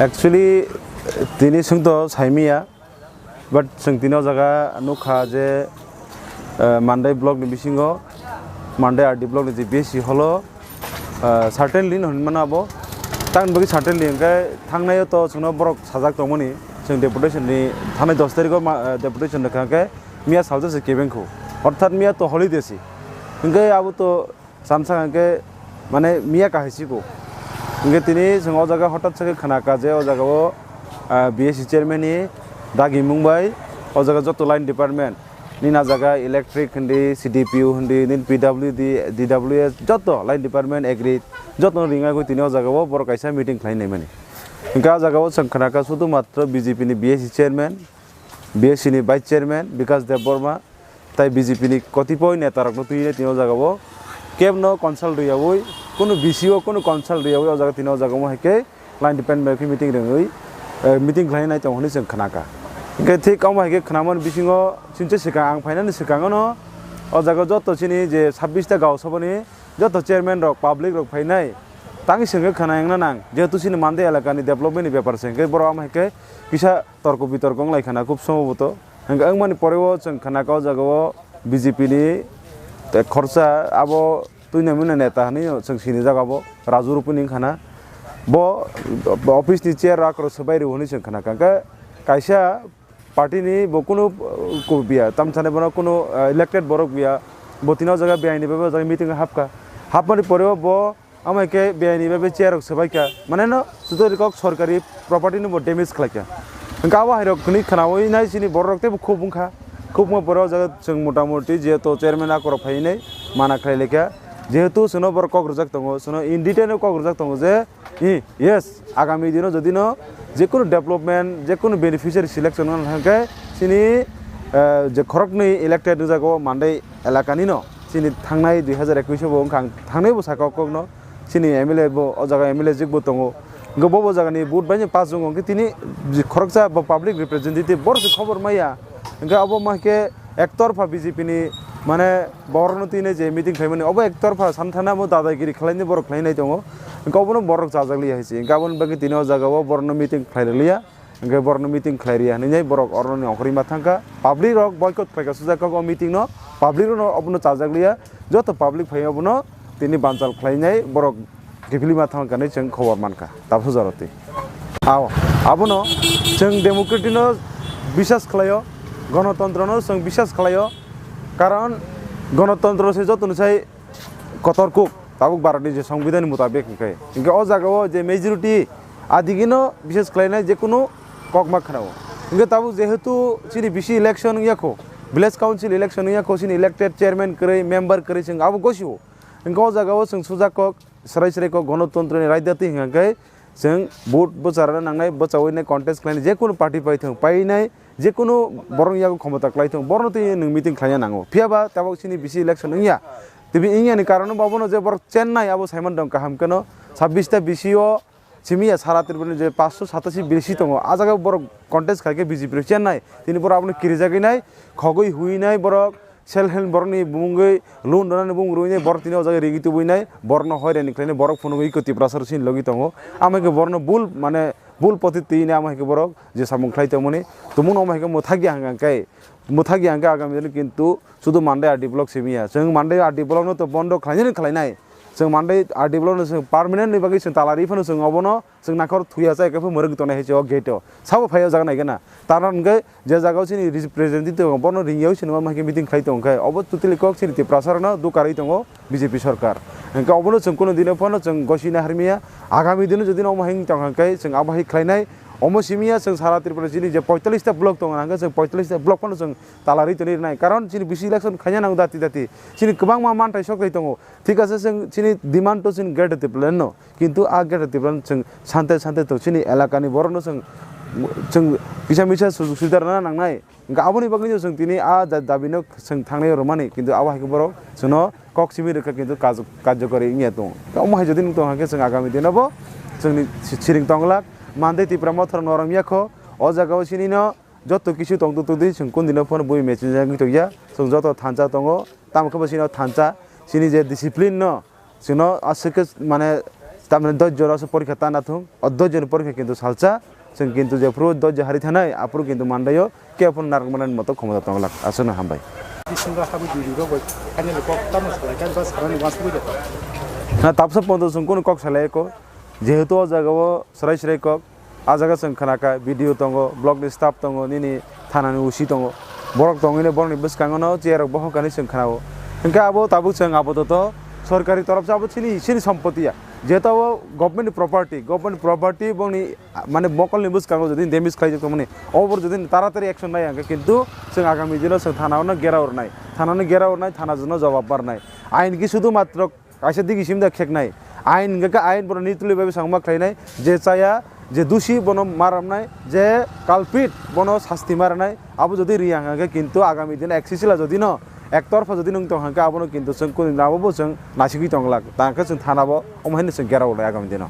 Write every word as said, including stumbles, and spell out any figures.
Actually, tini chwng to saimaya, but chwng tini o jaga nukha je, eh, Mandai block ni bisingo, Mandai R D block ni je B S C holo, ah, certainly no hinmano abo. Tamoni bagwi certainly hwnkhe thangnai o to chwngno borok sajak tongmani, chwng deputation ni thanai dos tarikh o ma, ah, deputation rwkha hwnkhe miya salsa se kebeng kho. Orthat miya to holiday si. Hwnkhe abo to samsa hwnkhe mane miya kahai si kho. Hwnkhe tini chwng o jaga hotat se khe khna kha je o jaga o, ah, B S C chairman ni dagi mung bai o jaga joto line department. Nini a jaga electric hindi, C D P U hindi, nini P W D, D W S, joto line department, agri, joto no ringwi tini o jaga o borok kaisa meeting khlai naimani. Hwnkhe a jaga o chwng khna kha sudu matro B J P ni B S C chairman, B S C ni vice chairman Bikash Debbarma, tai B J P ni kotipoi neta rok no twi tini o jaga o kebno consult rwyaui, kunu B C o kunu consult rwyaui o jaga tini o jaga o hai khe line department bai khe meeting rwngwi, eh, meeting khlai nai tongo hinwi chwng khna kha. Hwnkhe thik omo hai khe khnamani bisingo chini swkang ang phainani swkang no o jaga joto chini je sabbish ta Gaon Sabha ni joto chairman rok, public rok phainai tangwi swngwi khna wngna nang, jehetu chini Mandai elaka ni development ni bepar se hwnkhe borok omo hai khe kisa torko bitorko wng lai khna khub sombhoboto. Hwnkhe wngmani pore o chwng khna kha o jaga o B J P ni, eh, khorsa abo Twi nai mwnai neta hinwi chwng sinijak abo Raju Rupini wngkha na. Bo, bo office ni chair rok rw swbai rw hinwi chwng khna kha. Hwnkhe kaisa party ni bo kunu, uh, kubuya, tamsani bono kunu, uh, elected borok buya. Bo tini o jaga B I ni bai bo o jaga meeting o hapkha. Hapmani pore o bo amo hai khe B I ni bai bo chair rok swbaikha. Mane no Sudo rikok sorkari property no bo damage khlaikha. Hwnkhe abo hai rok hwnwi khnaui nai chini borok rok teibo khub wngkha. Khub wngma borok o jaga chwng mota moti jehetu chairman akorok phaiwi nai mana khlai laikha. Jehetu chwngno borok kok rwjak tongo, chwngno in detail no kok rwjak tongo je, i, yes, agami dino jodi no jekunu development, jekunu beneficiary selection wngna thangkhe chini, eh, je khoroknwi elected wngjago Mandai elakani no chini thangnai dui hazar ekwis o bo wngkha, ang thangnai bo sakha o kokno. Chini M L A bo o jaga M L A jikbo tongo. Hwnkhe bo, bo jagani vote baino pass wngo. Hwnkhe tini je khoroksa bo public representative boro se khobor maya. Hwnkhe abo ma khe ektorpha B J P ni mane borokno tini je meeting khlaimani obo ektorpha santhana bo dadagiri khlaini borok khlainai tongo. Hwnkhe obono borok chajakliya hai se. Hwnkhe aboni bagwi tini o jaga o borokno meeting khlairwliya. Hwnkhe borokno meeting khlai rwya hinwi borok oroni ongkhorwi ma thangkha. Public rok boycott khlaikha, sujak kok o meeting no. Public rokno obono chajak liya. Joto public phai obono tini banchal khlainai borok kiphilwi ma thangkha hinwi chwng khobor mankha. Tabuk jora twi. Ao, abono chwng democracy no biswas khlaio, gonotontro no chwng biswas khlaio. Karon gonotontro se joto ni sai kotor kuk, tabuk Bharatni je Songbidanni mutabik hwnkhe. Hwnkhe o jagao je majority adigino biswas khlainai jekunu kokma khnao. Hwnkhe tabuk jehetu chini bisi election wngya kho, village council election wngya kho, chini elected chairman kwrwi, member kwrwi chwng abo gosio. Hwnkhe o jagao chwng sujak kok, swrai swrai kok, gonotontroni raida twi hwnkhe chwng vote bwcharna nangnai, bwchaui nai contest khlainai, jekunu party paithwng, painai, jekunu borokni yago khomota khlaithwng, borokno twi nwng meeting khlaina nango. Phiyaba tabuk chini bisi election wngya. Tei wngya ni karon bo abono je borok chennai abo saiman dong kaham keno, sabbish ta bisi o simi ya sara Tripura ni je panchsho satashi bisi tongo, a jaga borok contest khaikhe B J P rok chennai. Tini borok abono kirijagwi nai, khogwi hui nai borok, self help borokni bumungwi loan rwnani bumung rwinai borok tini o jaga ringwi tubunai, borokno hoirani khlainai, borok phunugwi eko Tiprasa rok chini logi tongo. Amo hai khe borokno bul mane bul poti twi hinwi amo hai khe borok je samung khlai tongmani, tumungno amo hai khe mwthakya hwnkha khe, mwthakya hwnkhe agami dino kintu sudu Mandai R D block simi ya. Chwng Mandai R D block no to bondo khlainani khlainai. Chwng Mandai R D block no chwng permanent ni bagwi chwng tala ri phano chwng obono chwng nakhor thuya chai khe pho mwrwk tongnai hai se o gate o. Sabo phai o jaga nai gana. Tara hwnkhe je jaga o chini representative tongo, bono ringya o chini ma hai khe meeting khlai tongo khe. Obo totally kok chini Tiprasa rokno dukarwi tongo. B J P sorkar. Hwnkhe obono chwng kunu dino phano chwng gosina harmiya. Agami dino jodi no omo hai wng tong kha khe chwng abo hai khlainai. Omo simi ya chwng sara Tripura chini je poitallis ta block tongo, hwnkhe chwng poitallis ta block phano chwng tala rwi toni rwnai. Karon chini bisi election khaina nango dati dati. Chini kwbangma manthai sok twi tongo. Thik ase, chwng chini demand to chini Greater Tipraland no. Kintu a Greater Tipraland chwng sante sante to chini elakani borokno chwng, chwng kisa misa sujug subida rwna nangnai. Hwnkhe aboni bagwino chwng tini a da-, dabino chwng thangnai rwmani, kintu abo hai khe borok chwngno kok simi rwkha, kintu kaj-, karjokori wngya tongo. Omo hai jodi nwng tongkha khe chwng agami dino bo chwngni si-, siring tonglak. Mantei Tipra Motha norok yakho, o jaga o sinino joto kisu tong tong tong di, chwng kundino phano bui mechenjak wngwi tongya. Chwng joto thansa tongo, tamo khe bo sino thansa, sini je discipline no, chwngno aswk khe mane tamni dosh jora se porikha ta nathung, o dosh jora porikha kintu salsa, chwng kintu jephuru dosh jora hari thanai, aphuru kintu mandaio, kebo phano narwk manani moto khomota tonglak. Aswkno hambai. Bisingo habwi dui dui rok bai finally kok tamo salai kha, bas salani wansugwi tongkha. Na tabsa pondo chwng kunu kok salai ko, jehetu o jaga o srai srai kok, a jaga chwng khna kha, B D O tongo, block ni staff tongo, nini thana ni O C tongo, borok tongwi no borok ni bwskango no chair rok bohok kani chwng khna o. Hwnkhe abo tabuk chwng apatot sorkari torop se abo chini, chini sompoti ya, jehetu abo government ni property, government ni property bongni, mane, mokol ni bwskango jodi damage khlai jak tongmani, obor jodi taratari action nai hwnkhe kintu chwng agami dino chwng thana o no gera o rwnai, thana no gera o rwnai, thana no jawab ma rwnai. Ain ki sudhu matro kaisa digi sim da kheknai. Ain hwnkhe khe ain bono nituli bai bwskango ma khlainai, je chaya, je dusi bono ma ramnai, je culprit bono sasti ma rwnai. Abo jodi riya hwnkhe kintu agami dino ek sisila jodi no ek torpha jodi nwng tong hwnkhe abono kintu chwng kuni lama bo chwng naisigwi tonglak. Tangkhe chwng thana bo omo haino chwng gera o rwnai agami dino.